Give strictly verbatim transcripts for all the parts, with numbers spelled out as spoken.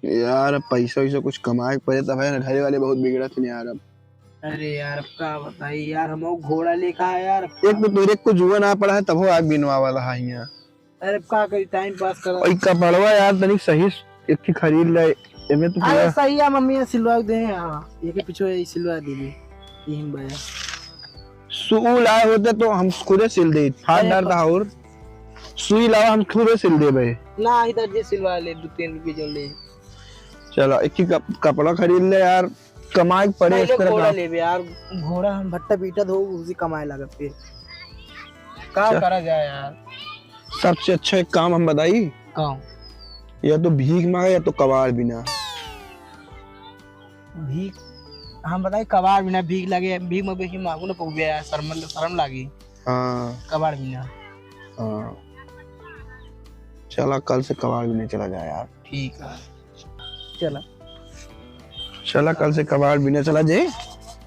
यार, अब पैसा वैसा कुछ कमाए के पड़े, तब है ना, घरे वाले बहुत बिगड़त हैं यार अब। अरे यार, अब का बताई यार, हम घोड़ा लेखा है यार। एक तो तोरे को जुआ ना पड़ा है, तब हो आग बिनवा वाला है यहाँ। अरे, अब का करी, time pass करा। और कपड़वा यार, तनिक सही एक ठे खरीद ले, एमे तो अरे, पूरा सही है, मम्मी ये सिलवा दे, हाँ, ये के पीछे ये सिलवा दे दे, यही में बाया। सुई लाए होते तो हम खुदे सिल दे, फाड़ अरे, डालता प- और सुई लावा, हम खुदे सिल देबे। ना, इधर जे सिलवा ले, दो तीन रुपये जो ले। चलो, एक ही कप-, कपड़ा खरीद ले यार, कमाए के पड़े पहले इस तरह घोड़ा का। लेबे यार, घोड़ा हम भट्टा पीटत हो, उसी कमाए लागत फिर। का चल। करा जाए यार? सबसे अच्छा एक काम हम बताई। कौन? या तो भीख मांगे या तो कबाड़ बिना। भीख, हम बताई कबाड़ बिना भीख लागे, भीख में बेसी मांगू ना पउबे यार, शर्म, शर्म लागी। हाँ। कबाड़ बिना। हाँ। चला, कल से कबाड़ बिने चला जाए यार। ठीक है। चला। चला, कल से कबाड़ बिने चला जाए।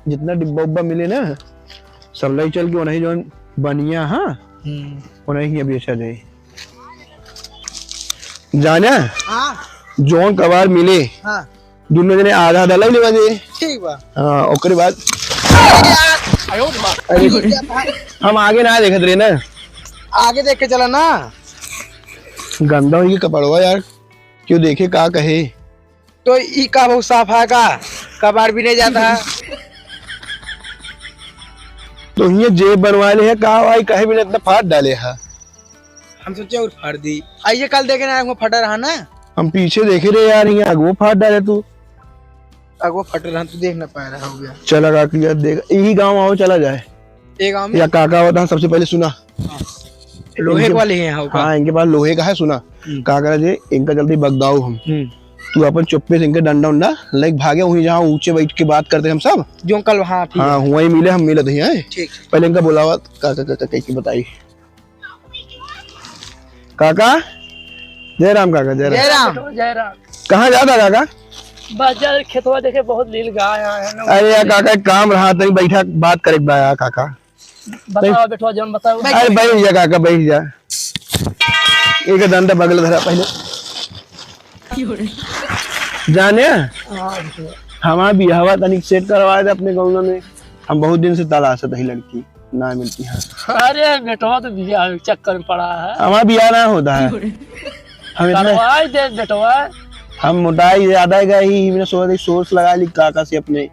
जितना डिब्बा उब्बा मिले ना, सब लई चल के उन्हीं जौन बनिया, हाँ? हम्म। उन्हीं हियाँ बेचा जाए। जाना? हाँ। जौन कबाड़ मिले, हाँ। दुनो जने आधा आधा लई लेवा जाए। ठीक बा। हाँ, ओकरे बाद अरे, हम आगे ना देखत रहे ना। आगे देख के चला ना। गंदा होई कपड़वा यार, क्यों देखे का कहे। तो ई का बहुत साफ है का? कबाड़ बिने जाता है। तो ये जेब बनवा ले है का भाई, कहे बिना इतना फाड़ डाले है। हम सोचे और फाड़ दी। आइए कल देखे ना, वो फटा रहा ना। हम पीछे देखे रहे यार, ये अगवो फाड़ डाले तू। अगवो फट रहा, तू देख ना पाए रहा हो गया। चला काका यार, देख, यही गाँव आओ, चला जाए। ये गाँव में? या काका होता है, सबसे पहले सुना। हाँ। लोहे इनके वाले हैं, हाँ, का? हाँ, इनके पास लोहे का है, सुना। हम्म। का करा जे, इनका जल्दी बगदाऊ हम। हम्म। तू अपन चुप्पे से इनके डंडा उंडा लेके भागे, वहीं जहाँ ऊंचे बैठ के बात करते हम सब। जो कल, हाँ, ठीक हाँ, है। वहीं मिले, हम मिलत ही हैं। ठीक। पहले इनका बुलावा, का, का, का, का, कैसे बताई। काका, जय राम काका, जय राम। जय राम। जय राम। कहाँ जाता काका? बस जा खेतवा देखे, बहुत लील गाय आए हैं ना। अरे यार काका, एक काम रहा, तनी बैठा, बात करे के बा यार काका। बताओ बेटवा, जौन बताओ। अरे बैठ जा काका, बैठ जा। एक डंडा बगल धरा पहले। जाने, हाँ, बेटवा। हमार बियाहवा तनिक set करवा दे अपने गौना में। हम बहुत दिन से तलाशत ही लड़की, ना मिलती है। अरे बेटवा तो बियाह के चक्कर में पड़ा है। हमार बियाह ना होता है। हम इतना करवाई दे बेटवा। हम मोटाई ज्यादा गए ही, मैंने सोचा था source लगा ली काका से अपने।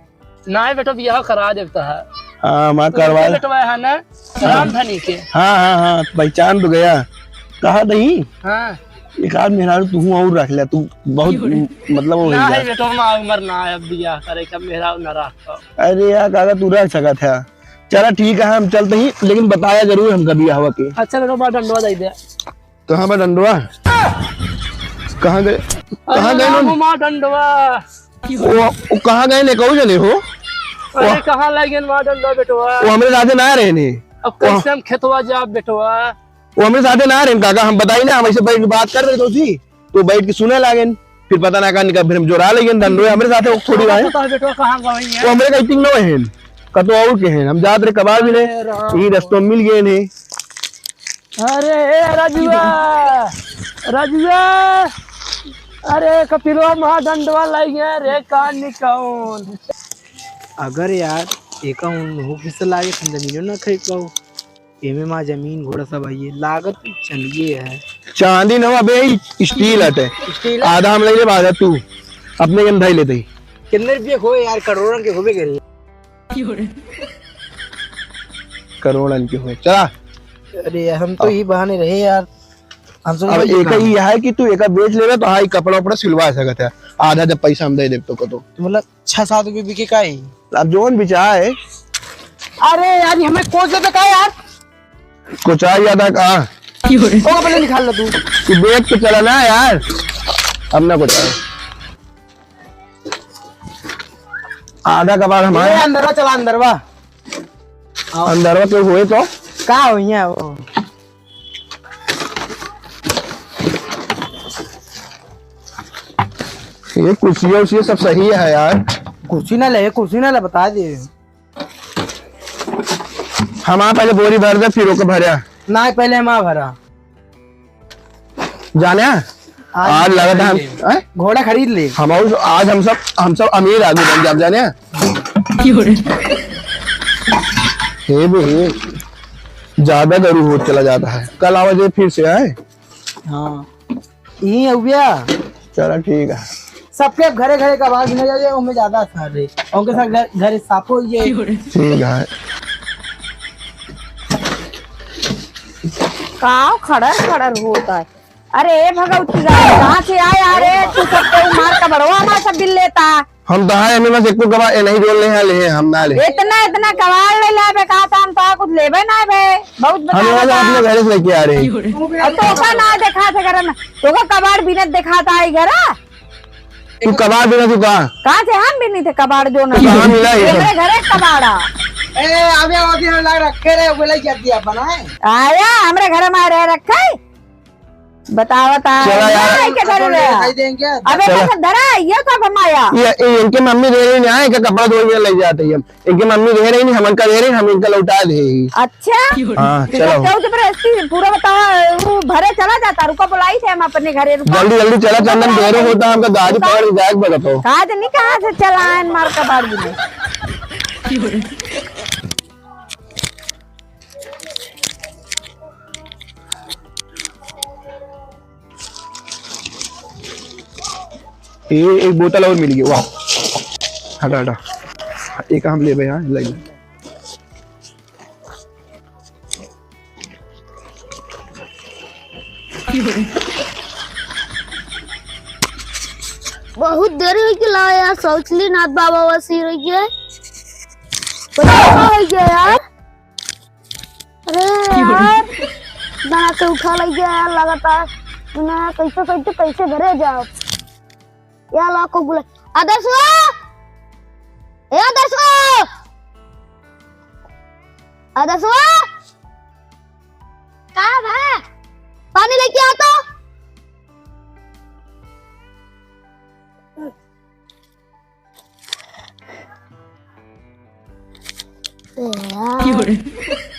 नाहीं बेटा, बियाह करा देता है। हाँ, हमार तो करवा। बेटवा है ना, रामधनी के। हाँ, हाँ, हाँ, पहचान तो गया। कहा नहीं? हाँ। एक आध मेहरारू तू और रख ले, तू बहुत, मतलब, वो हो ना गया। है बेटा, हमार उम्र ना है अब बियाह करे के, मेहरारू ना रख पाओ। अरे यार, काका, तू रख सकत है। चला ठीक है, हम चलते ही, लेकिन बताया जरूर हमका बियाह के। अच्छा बेटा, हमार डंडवा दे दे। कहाँ बा डंडवा? कहाँ गए? कहाँ अरे गए राम, लोग? हमार डंडवा। वो, वो कहाँ गए ने, कहू जने हो? अरे वाह। कहाँ लग गए हमार डंडवा बेटवा? वो हमरे साथे ना रहे ने। अब वाह। कैसे हम खेतवा जाब बेटवा? वो हमरे साथे ना रहे काका, हम बताई ना, हम ऐसे बैठ के बात कर रहे तो जी, तो बैठ के सुने लागेन, फिर पता ना का निका, फिर हम जोरा लेगेन डंडवा, हमरे साथे वो थोड़ी आए। पता है बेटवा कहाँ गए हैं? वो हमरे कहीं टिंग ना है, कतो और के हैं, हम जात रहे कबाड़ बिने, अरे राम। यही रस्तों में मिल गए ने। अरे ए रजुआ, रजुआ, अरे कपिलवा महाडंडवा लाई गया रे, का निकाउन। अगर यार एका उन हो किस लागे, हम जमीनो ना खरीद पाओ। एमे मा जमीन घोड़ा सब आइए, लागत चलिए है। चांदी न हो बे, ई steel हटे। Steel है? आधा हम ले लेब, आधा तू। अपने के हम धई लेते ही। कितने रुपये होए यार, करोड़न के होबे करी। करोड़न के होए। चला। अरे, हम तो अब, ई बहाने रहे यार। हम सोचे अब कि एका काम। ई है कि तू एका बेच लेबे तो हाँ, ई कपड़ा उपड़ा सिलवा सकत है। आधा जब पैसा हम दे देब तो कतो। तो मतलब छह सात रुपये बिके का ही? अब जोन बिचाए। अरे यार, ये हमें कोच देते का यार? कोचाई ज्यादा का? ओके, पहले निकाल लो तू। तू देख के चला ना यार। अब ना कोचाई। आधा कबाड़ हमारा। ए, अंदरवा चला, अंदरवा। आओ। अंदरवा के हुए तो? का हो यहाँ वो? ये कुर्सियाँ उर्सियाँ सब सही है यार। कुर्सी ना ले, कुर्सी ना ले, बता दे। हमारा पहले बोरी भर दे, फिर ओके भरे। ना, पहले हमारा भरा। जाने? आज आज लगत है हम, खरीद ले। हैं? घोड़ा खरीद ले। हम और आज हम सब, हम सब अमीर आदमी बन जाब, जाने? हे बे, हे। ज्यादा गरू होत चला जाता है। कल आवा जे फिर से, आए? हाँ। यहीं है भैया। चला ठीक है। सबके घरे घरे कबाड़ बिना जाए, उनमें ज्यादा असर रहे। उनके साथ घर, घर साफ हो ये। ठीक है। का खड़र खड़र होता है? अरे भगवती दा, कहाँ से आया रे? तू सब तो मार का बड़वा हमार सब बिल लेता। हम तो आए, हमें बस एको कबाड़, ए, नहीं जोड़ ले हैं, ले हैं, हम ना ले। इतना, इतना कबाड़ ले लाए बे, कहा था हम तो कुछ लेबे ना बे, बहुत हम बतावा लोग था। अपने घर से लेके आ रहे हैं। और तो का ना देखा थे घर में, तो का कबाड़ बिनत देखा था आई घर। तू कबाड़ बिना तू कहाँ? कहाँ से हम बिनी थे कबाड़ जो ना। तू कहाँ मिला ये सब? मेरे घर एक कबाड़ा। ए, अबे वो दिन लग रखे रे, वो ले जाती है बनाए। आया, हमरे घर में रह रखे। बतावा ता। चला यार। ना, इनके घर अपन में। दिखाई देंगे। अबे चला। तो धरा, ये कब हम आया? ये, ये इनके मम्मी दे रही नहीं आए, क्या कपड़ा धोने ले जाते हैं हम। इनके मम्मी दे रही नहीं, हम इनका दे रहे, हम इनका लौटा दे। अच्छा? हाँ, तो चलो। क्या जबरदस्ती पूरा बतावा, वो भरे चला जाता, रुका बुलाई थे हम अपने घरे, रुका। जल्दी, जल्दी चला, चंदन, रुका। देर होता, हमका गाड़ी रुका। पकड़ के जाए के पड़त हो। कहा तो नहीं, कहाँ से चला है, मार का बाड़ में। ए, एक बोतल और मिल गई, वाह। हटा, हटा। एक हम लेबे, हाँ, ले ले। बहुत देर हो गया यार, शौचली नाथ बाबा वसी रही है। पता हो गया यार। अरे यार, दाना से उठा लग गया यार, लगातार। ना, कैसे, कैसे, कैसे घरे जाओ? या ला को बुला। आदर्शवा! ए आदर्शवा! आदर्शवा! का बा? पानी लेके आ तो। ए यार।